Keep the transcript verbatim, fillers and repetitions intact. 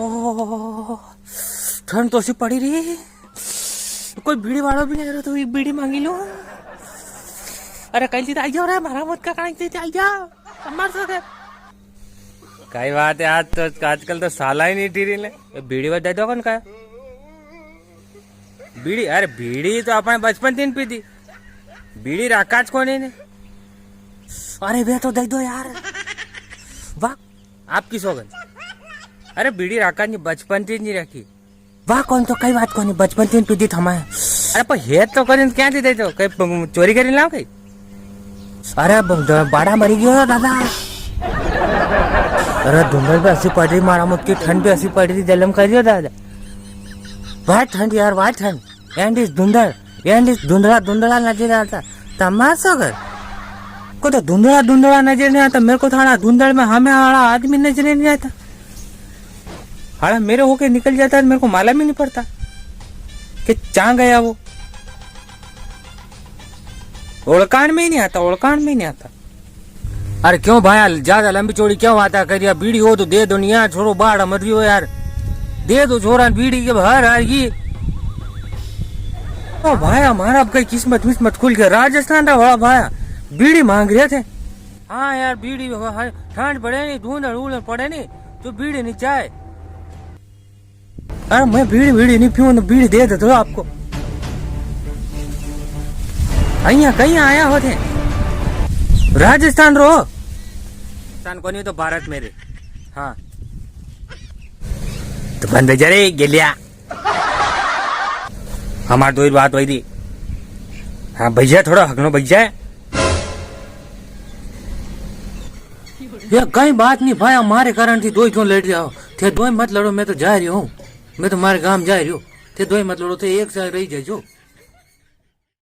ओ, ठंड तो सी पड़ी री, कोई बीड़ी वालो भी नी आ रो, तो एक बीड़ी मांगी लो। अरे कई चीज आई जाओ रे, मारा मत का कई चीज आई जाओ, मार सके। कई बात है, आज तो, आजकल तो साला ही नी टी री ले। ये बीड़ी बजा दो कौन का? बीड़ी, अरे बीड़ी तो आपणे बचपन थी नी पीधी, बीड़ी राखा ज कोनी ने। अरे बे तो दे दो यार। वाह, आपकी सौगंध। अरे बीड़ी राखा नी, बचपन थी नी राखी। वाह, कौन तो कई बात कोनी, बचपन थी नी पीधी थमाए। अरे पर हेत तो करीन क्या थी दे दो, कई प-, चोरी करीन लाओ कई? अरे ब-, द-, बाड़ा मरी गयो दादा। अरे धुंधल भी असी पड़ री, मारा मुत की ठंड भी असी पड़ री, जलम कर रियो दादा। वाह ठंड यार, वाह ठंड। एंड इस धुंधल, एंड इस धुंधला, धुंधला नजर आता। तमाशा कर। को तो धुंधला, धुंधला नजर नी आता, मेरे को थाना धुंधल में हमें वाला आदमी नजर नी आता। हाड़ा मेरे होके निकल जाता है, मेरे को मालूम ही नी पड़ता कि चां गया वो। ओळखाण में ही नी आता, ओळखाण में ही नी आता। अरे क्यों भाया, ज्यादा लंबी चौड़ी क्यों बाता करिया? बीड़ी हो तो दे दो नी यार, छोरो बाड़ा मर रियो यार, दे दो छोरा ने बीड़ी के बाहर आ गई। ओ भाया, मारा अब कई किस्मत विस्मत खुल गया, राजस्थान रा वाला भाया बीड़ी मांग रिया थे। हाँ यार, बीड़ी, हाँ, ठंड पड़े नी, धुंधल उड़न पड़े नी, तो बीड़ी नी चाय। अरे मैं बीड़ी, बीड़ी नी पीऊँ, तो बीड़ी दे देता हूँ आपको। अइया कहीं आया हो थे? राजस्थान रो? राजस्थान कोनी तो भारत में रे। हाँ। तो बंद जा रे, गेलिया। हमार दो ही बात वही थी। हाँ भैया, थोड़ा हकनो भैया। ये कई बात नी भाई, हमारे कारण थी दोई क्यों लड़ रहा हो? थे दोई मत लड़ो, मैं तो जा रही हूँ, मैं तो मारे गांव जा रही हूँ। थे दोई मत लड़ो, थे एक साथ रही जाजो।